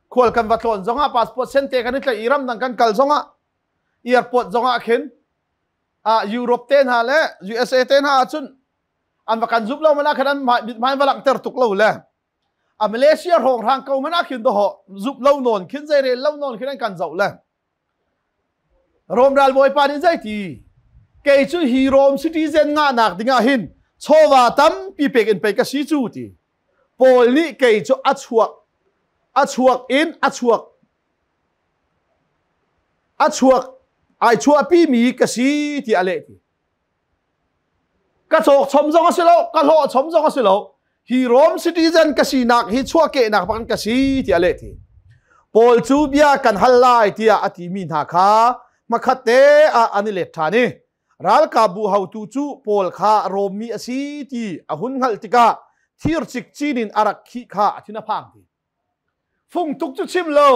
Speaker 1: Khual kan va tlawn zongah passport sente kan i tlaih i ramdang kan kal zongah airport zongah khin ah Europe te hna le USA te hna ahcun an va kan zup lo mana khan an mithmai va langhter tuk lo le a Malaysia hrawng hrang ko mana khin doho zup lo nawn khin zei rel lo nawn khin an kan zoh le Rom ral bawipa nih zei ti? Kei cu hi Rome citizen ngahnak dingah hin chawva tampi pek in pei ka si cu ti. Paul nih kei cu a chuak a chuak in a chuak a chuak ai chuahpi mi ka si ti a leh ti. Ka cawk chom zong a si lo, ka hlawh chom zong a si lo. Hi Rome citizen ka sinak hi chuahkehnak bak ka si tiah a leh ti. Paul cu bia kan hal lai tiah a timi hna kha hmakhat te ah an i let ṭhan i ralkapbu haotu cu Paul kha Rom mi a si ti a hun hngalh tikah thir cikcin in a rak khih kha a thin a phang ti. Fung tuk cu chim lo,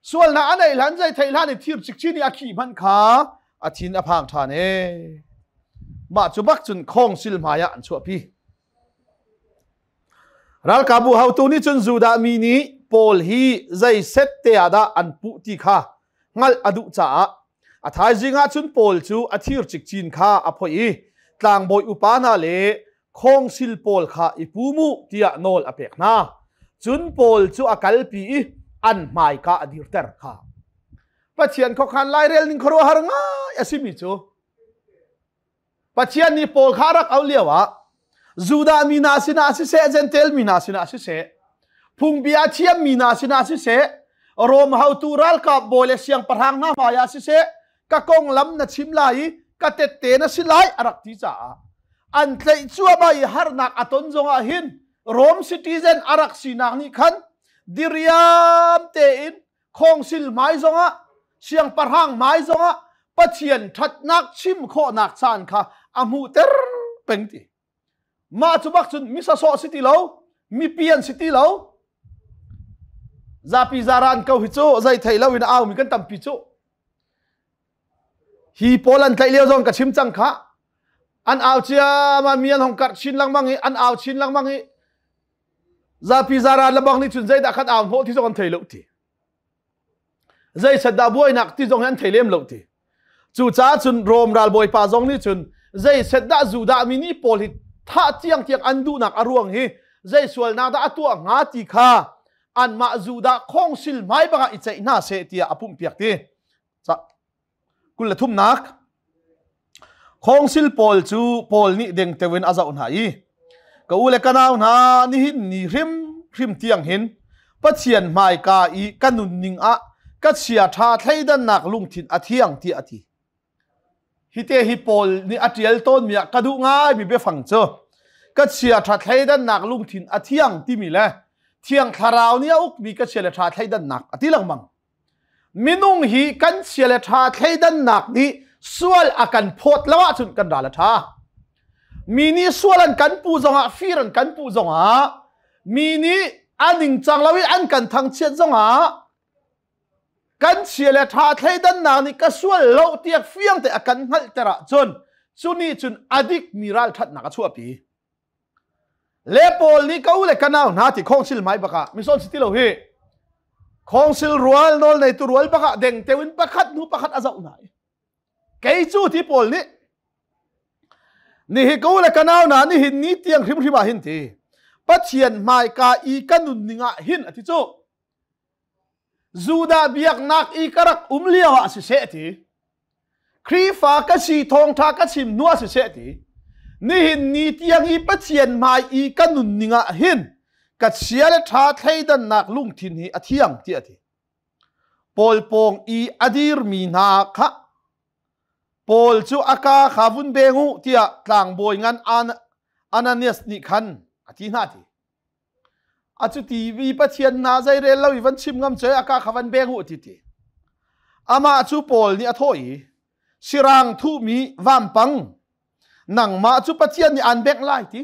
Speaker 1: sualnak a neih hlan zei theih hlan i thir cikcin i a khih hmanh kha a thin a phang ṭhan ee. Mah cu bak cun khawngsil hmai ah an chuahpi. Ralkapbu haotu nih cun Judah mi nih Paul hi zei set te ah dah an puh ti kha hngalh a duh caah a thaizing ah cun Paul cu a thir cikcin kha a phoih i tlangbawi upa hna le khawngsil pawl kha i pu mu tiah nawl a pek hna. Cun Paul cu a kalpi i an hmaika a dirter kha. Pathian khuakhan lairel ning khuaruahhar ngai a simi cu Pathian nih Paul kha rak auh lio ah Judah mi hna sinah siseh, Jentail mi hna sinah siseh, phungbia thiam mi hna sinah siseh, Rom haotu ralkap bawi le siangpahrang hna hmaiah siseh, ka konglam na chim lai i ka tette na si lai a rak ti caah an tlaih cuahmah i harnak a ton zongah hin Rom citizen a rak sinak nih khan diriam tein khawngsil hmai zongah siangpahrang hmai zongah Pathian ṭhatnak chim khawhnak caan kha a hmuhter peng ti. Mah cu bak cun mi sawsawh si ti lo, mipi an si ti lo. Zapi zaran ko hi cu zei thei lo in au mi kan tampi cu. Hi pawl an tlaih lio zong ka chim cang kha. An au cia ma mi an hong karh chin lengmang i an au chin lengmang i zapi zaran le bang nih cun zeidah khan au hnawh ti zong an thei lo ti. Zei set dah buainak ti zong hi an thei lem lo ti. Cucaah cun Rom ralbawipa zong nih cun zei set dah Judah mi nih pawl hi thah tiang tiang an duhnak a ruang hi zei sualnak dah a tuah hnga ti kha anmah Judah khawngsil hmai bangah i ceih hna seh tiah a pumhpiak ti. 23nak Khawngsil pawl cu Paul nih dengteo in a zoh hna i ka u le ka nau hna nihin ni hrim hrim tiang hin Pathian hmaika i ka nunning ah ka chia ṭha thleidannak lungthin a thiang tiah a ti. Hite hi Paul nih a ṭial tawnmi ah ka duh ngaimi biafang cu ka chia ṭha thleidannak lungthin a thiang timi le Thiang Thlarau nih a ukmi ka chia le ṭha thleidannak a ti lengmang. Minung hi kan chia le ṭha thleidannak nih sual a kan phawt lo ahcun kan ral a ṭha. Mi nih sual an kan puh zongah, fir an kan puh zongah, mi nih a ningcang lo i an kan thangchiat zongah kan chia le ṭha thleidannak nih ka sual lo tiah fiang te a kan hngalhter ahcun cu nih cun a dikmi ralṭhatnak a chuahpi. Le Paul nih ka u le ka nau hna ti khawngsil mai bakah mison si ti lo hi khawngsil rual nawl nei tu rual bakah deng teu in pakhat hnu pakhat a zoh hna i kei cu ti Paul nih nihi ka u le ka nau hna nihin ni tiang hrimhrim ah hin ti Pathian hmaika i ka nunning ah hin a ti cu Judah biaknak i ka rak um lio ah siseh ti Khrihfa ka si thawngṭha ka chim hnu ah siseh ti nihin ni tiang i Pathian hmai i ka nunning ah hin ka chia le ṭha thleidannak lungthin hi a thiang tiah a ti. Paul pawng i a dirmi hna kha Paul cu a ka kha vun beng u tiah tlangbawi ngan Ananias nih khan a ti hna ti. A cu ti vi Pathian hna zei rel lo i van chim ngam cu a ka kha van beng u ti ti. Amah cu Paul nih a thawh i sirang thuhmi vampang nangmah cu Pathian nih aan bengh lai ti.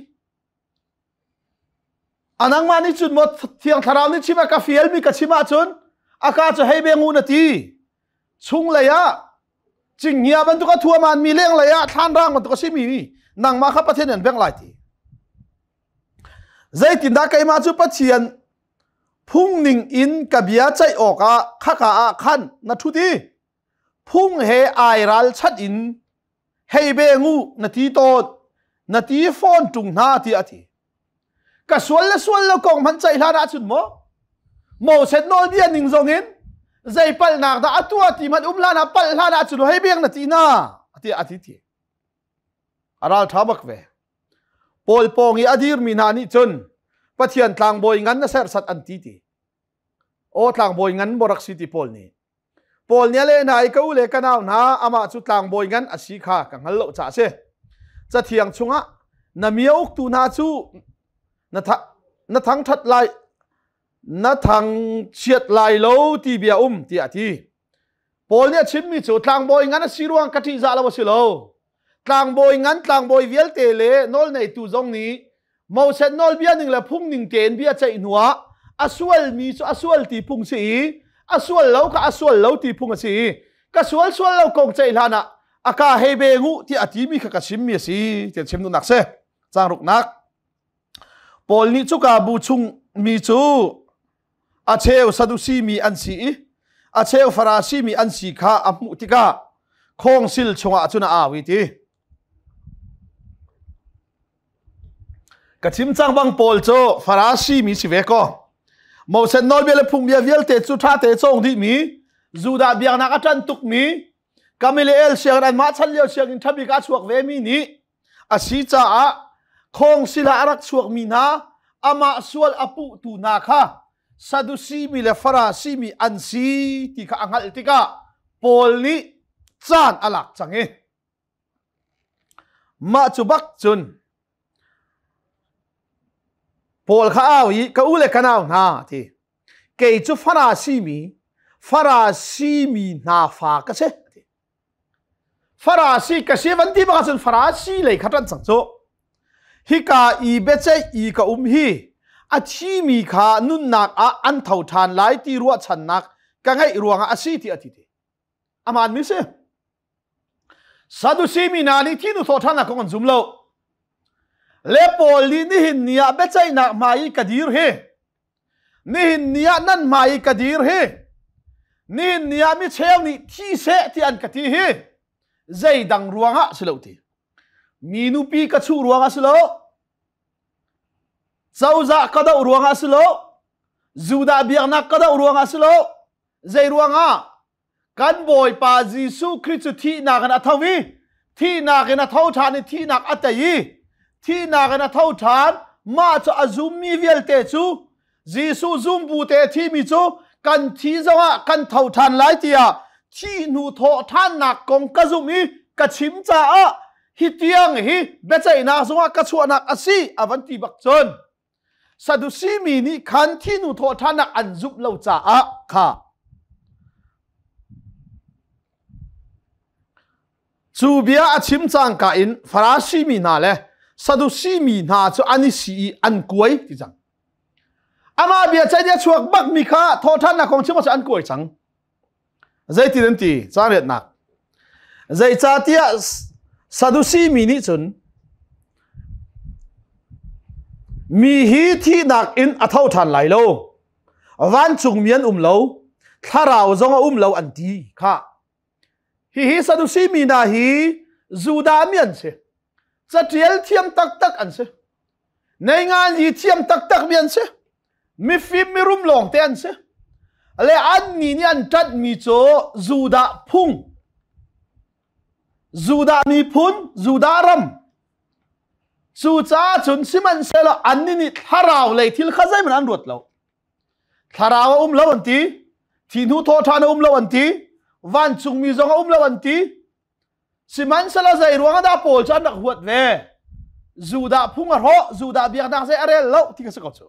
Speaker 1: A nangmah nih cun maw Thiang Thlarau nih chim a ka fialmi ka chim ahcun a ka cu hei beng u na ti. Chunglei ah cinghngia bantuk a thuaman mi lenglei ah thlanrang bantuk a simi nangmah kha Pathian nih an bengh lai ti. Zeitindah keimah cu Pathian phung ning in ka bia ceih awkah khaka ah khan na ṭhut i phung he ai ralchanh in hei beng u na ti tawn na ti fawn ṭung hna tiah a ti. Ka sual le sual lo kong hmanh ceih hlan ahcun maw Moses nawlbia ning zong in zei palhnak dah a tuah ti hmanh um hlan ah palh hlan ahcun hei beng na ti hna tiah a ti ti. A ral ṭha bak ve. Paul pawng i a dirmi hna nih cun Pathian tlangbawi ngan na serhsat an ti ti. Aw tlangbawi ngan maw rak si ti Paul nih. Paul nih a leh hna i ka u le ka nau hna amah cu tlangbawi ngan a si kha ka hngal lo caah a si. Cathiang chungah na mi a uktu hna cu na, na thangṭhat lai na thangchiat lai lo ti bia um tiah a ti. Paul nih a chimmi cu tlangbawi ngan a si ruang ka ṭihzah lo a si lo. Tlangbawi ngan tlangbawi vialte le nawlneitu zong nih Moses nawlbia ning le phung ning tein bia ceih hnuah a sualmi cu a sual ti phung si i a sual lo kha a sual lo ti phung a si i ka sual sual lo kong ceih hlan ah a ka hei be ngu tiah a timi kha ka chimmi a si tiah chim duhnak si. Caang ruknak Paul nih cuka bu chung mi cu a cheu Sadusi mi an si i a cheu Farasi mi an si kha a hmuh tikah khawngsil chungah cun a au i ti. Ka chim cang bang Paul cu Farasi mi si ve ko. Moses nawlbia le phungbia vialte cu ṭha te cawng dih mi, Judah biaknak a ṭan tuk mi, Gamaliel sianginn anmah chan lio sianginn ṭha bik ah chuak ve mi nih a si caah khawngsil ah a rak chuakmi hna amah sual a puhtu hna kha Sadusi mi le Farasi mi an si ti kha a hngalh tikah Paul nih caan a lak cang i mah cu bak cun Paul kha au i ka u le ka nau hna ti kei cu Farasi mi Farasi mi hna fa ka si. Farasi ka si van ti bak ahcun Farasi lei kha ṭan cang cu. Hika i biaceih i ka um hi a thimi kha nunnak ah an tho ṭhan lai ti ruahchannak ka ngeih ruangah a si ti a ti ti. Amaan mi si. Sadusi mi hna nih thi nu thawh ṭhannak kong an zum lo. Le Paul nih nihin ni ah biaceihnak hmai i ka dir hi Nihin ni ah nan hmai i ka dir hi nihin ni ah mi cheu nih thi seh ti an ka ti hi zeidang ruangah si lo ti. Mi nupi ka chuh ruangah si lo. Cozah ka doh ruangah si lo. Judah biaknak ka doh ruangah si lo. Zei ruangah? Kan Bawipa Jesuh Khrih cu thihnak in a tho i thihnak in a tho ṭhan i thihnak a tei i thihnak in a tho ṭhan. Mah cu a zummi vialte cu Jesuh zumbu te a thimi cu kan thi zongah kan tho ṭhan lai tiah thih hnu thawh ṭhannak kong ka zumh i ka chim caah hi tiang hi biaceihnak zungah ka chuahnak a si a van ti bak cun Sadusi mi nih khan thinu thawhṭhannak an zumh lo caah kha cu bia a chim cangka in Farasi mi hna le Sadusi mi hna cu an i si i an kuai ti cang. Amah bia ceih a chuak bak mi kha thawhṭhannak kong chim ah an kuai cang. Zeitin an ti? Caang riatnak. Zeicahtiah Sadusi mi nih cun mi hi thihnak in a tho ṭhan lai lo. Vancungmi an um lo. Thlarau zong a um lo an ti kha. Hihi Sadusi mi hna hi Judah mi an si. Caṭial thiam taktak an si. Neingan yi thiam taktak mi an si. Mifim mirum lawng te an si. Le an ni nih an ṭanhmi cu Judah phung, Judah miphun, Judah ram. Cucaah cun sihmanhsehlaw annih nih thlarau lei thil kha zeihmanh an ruat lo. Thlarau a um lo an ti, thi hnu thawhṭhan a um lo an ti, vancungmi zong a um lo an ti. Sihmanhsehlaw zei ruangah dah Paul cu an rak huat ve? Judah phung a hrawh, Judah biaknak zei a rel lo ti ka si ko cu.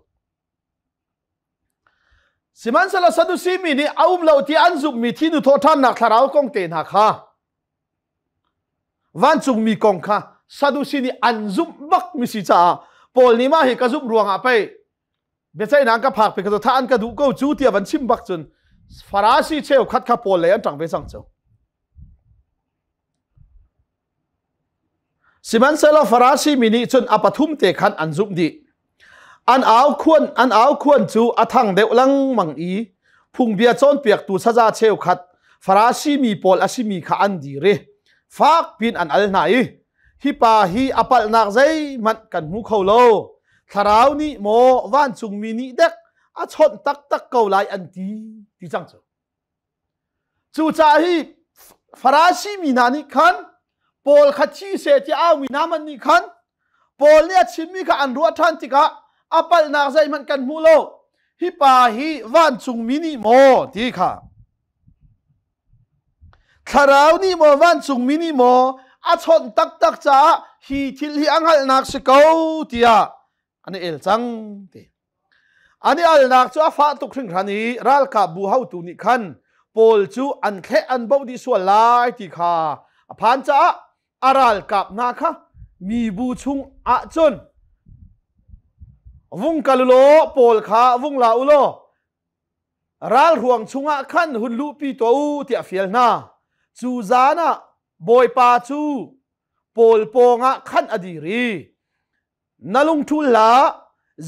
Speaker 1: Sihmanhsehlaw Sadusi mi nih a um lo ti an zumhmi thinu thawhṭhannak thlarau kong te hna kha vancungmi kong kha Sadusi nih an zumh bak mi si caah Paul nih mah hi ka zumh ruangah pei biaceihnak ka phak pe ka tha an ka duh ko cu tiah van chim bak cun Farasi cheukhat kha Paul lei an ṭang ve cang cu. Sihmanhsehlaw Farasi mi nih cun a pathum te khan an zumh dih. An au khuan an au khuan cu a thang deuh lengmang i phungbia cawnpiaktu saza cheukhat Farasi mi pawl a simi kha an dir i fak piin an al hna i hi pa hi a palhnak zeihmanh kan hmu kho lo. Thlarau nih maw vancungmi nih dek a chawnh taktak ko lai an ti ti cang cu. Cucaah hi Farasi mi hna nih khan Paul kha thi seh tiah aumi hna man nih khan Paul nih a chimmi kha an ruah ṭhan tikah a palhnak zeihmanh kan hmu lo. Hi pa hi vancungmi nih maw ti kha thlarau nih maw vancungmi nih maw a chawnh taktak caah hi thil hi a hngalhnak si ko tiah an i el cang ti. An i alnak cu a fah tuk hringhran i ralkapbu haotu nih khan Paul cu an thleh an boh dih sual lai ti kha a phan caah a ralkap hna kha mibu chung ah cun vung kal u law Paul kha vung la u law ralhruang chungah khan hun luhpi tuah u tiah a fial hna. Cu zan ah Bawipa cu Paul pawngah khan a dir i Na lungṭhul hlah,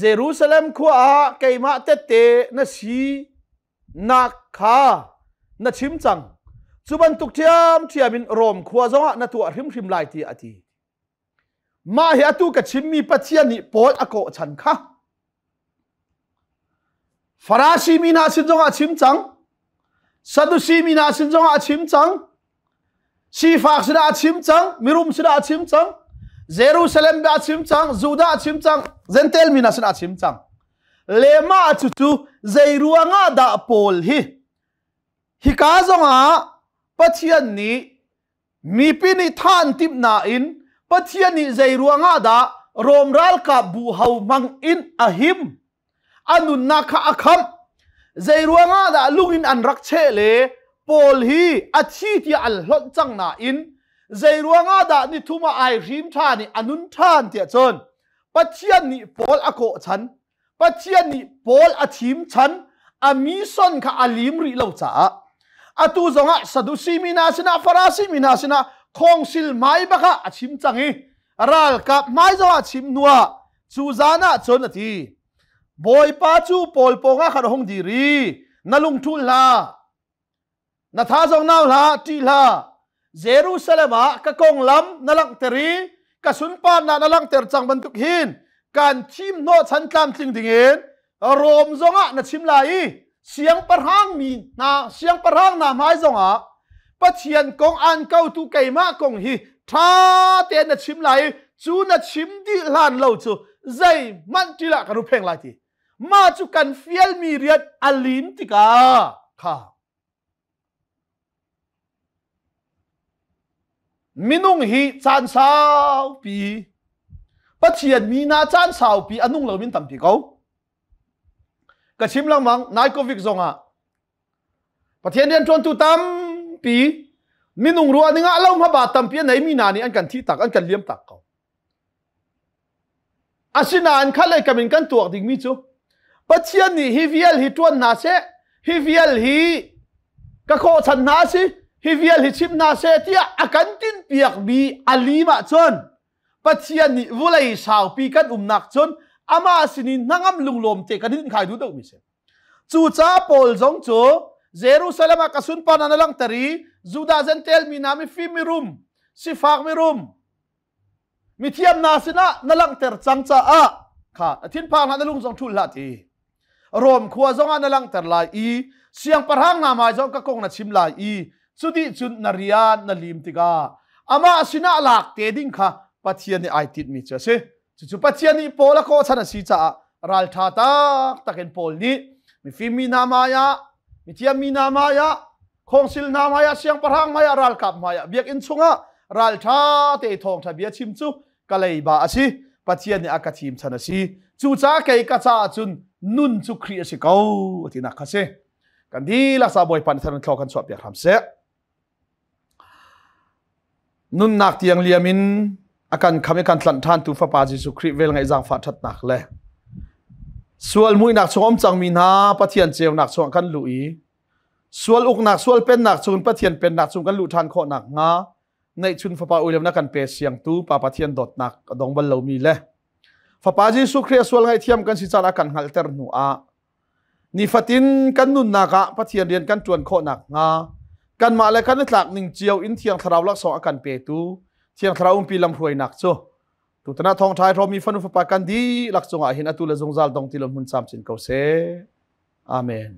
Speaker 1: Jerusalem khua ah keimah tette na si nak kha na chim cang. Cu bantuk ṭhiamṭhiam in Rom khua zongah na tuah hrimhrim lai tiah a ti. Mah hi atu ka chimmi Pathian nih Paul a kawh chan kha. Farasi mi hna sin zongah a chim cang. Sadusi mi hna sin zongah a chim cang. Sifak sinah a chim cang, mirum sinah a chim cang, Jerusalem a chim cang, Judah a chim cang, Gentile mi hna sinah a chim cang. Le mah cu cu zei ruangah dah Paul hi hika zongah Pathian nih mipi nih tha an timh nain Pathian nih zei ruangah dah Rom ralkap bu ho hmang in a him a nunnak kha a khamh zei ruangah dah lung in an rak cheh le Paul hi a thi tiah an hlonh cang nain zei ruangah dah nithum ah ai hrim ṭhan i a nun ṭhan tiah cun Pathian nih Paul a kawh chan Pathian nih Paul a thim chan a mission kha a lim rih lo caah atu zongah Sadusi mi hna sinah Farasi mi hna sinah khawngsil hmai bak ah a chim cang i ralkap hmai zongah chim hnuah Cu zan ah cun a ti, Bawipa cu Paul pawngah khan a hung dir i, na lungṭhul hlah, na tha zong nau hlah, ṭih hlah. Jerusalem ah ka konglam na langhter i ka sunparnak na langhter cang bantuk hin kan thim hnawhchan tlamtling dingin Rom zongah na chim lai i siangpahrang mi hna siangpahrang hna hmai zongah Pathian kong an kotu keimah kong hi ṭha tein na chim lai i cu na chim dih hlan lo cu zeihmanh ṭil ah kan hupheng lai ti mah cu kan fialmi rian a lim tikah kha Minung hi caan saupi Pathian mi hna caan saupi a nung lomi tampi ko. Ka chim lengmang nai covid zongah Pathian rianṭuantu tampi minung ruah ning ah lo hmaba tampi a neimi hna nih an kan thih tak an kan liam tak ko. Asinain kha lei kam in kan tuak dingmi cu Pathian nih hi vial hi ṭuan hna seh, hi vial hi ka khawhchan hna si, hi vial hi chim hna seh tiah a kan tinhpiakmi a lim ahcun Pathian nih vulei saupi kan umnak cun amah sinin hnangam lunglawm te kan in khai duh deuhmi si. Cucaah Paul zong cu Jerusalem ah ka sunparnak na langhter i Judah Gentile mi hna mifim mirum, sifak mirum, mithiam hna sinah na langhter cang caah kha na thinphang hlah na lung zong ṭhul hlah ti Rom khua zongah na langhter lai i siangpahrang hna hmai zong ka kong na chim lai i cudih cun na rian na lim tikah amah sinah lak te ding kha Pathian nih ai tinhmi cu a si cucu Pathian nih Paul a kawhchan a si caah ralṭha taktak in Paul nih mifim mi hna hmaiah mithiam mi hna hmaiah khawngsil hna hmaiah siangpahrang hmaiah ralkap hmaiah biakinn chungah ralṭha te thawngṭha bia chim cu ka leiba a si Pathian nih a ka thim chan a si cucaah kei ka caah cun nun cu Khrih a si ko tinak kha si kan dihlak sa Bawipa nih thlaw kan chuah piak hram seh Nunnak tiang liam in a kan kham i kan tlanh ṭhantu Fapa Jesuh Khrih velngeih zaangfah ṭhatnak le sual muihnak chung um cangmi hna Pathian ceunak chungah kan luh i sual uknak sual pennak chung Pathian pennak chung kan luh ṭhan khawh nakhnga neihchun Fapa uilemnak kan pe siangtu Pa Pathian dawtnak a dong bal lomi le Fapa Jesuh Khrih a sual ngaihthiam kan si caan a kan hngalhter hnu ah Nifatin kan nunnak ah Pathian rian kan ṭuan khawh nakhnga kanmah le kan i tlak ning cio in Thiang Thlarau laksawng a kan petu Thiang Thlarau umpi lamhruainak cu tutan ah thawngṭha i hrawmmi fanu fapa kan dihlak cungah hin atu le zungzal dong ti lo hmun camcin ko seh. Amen.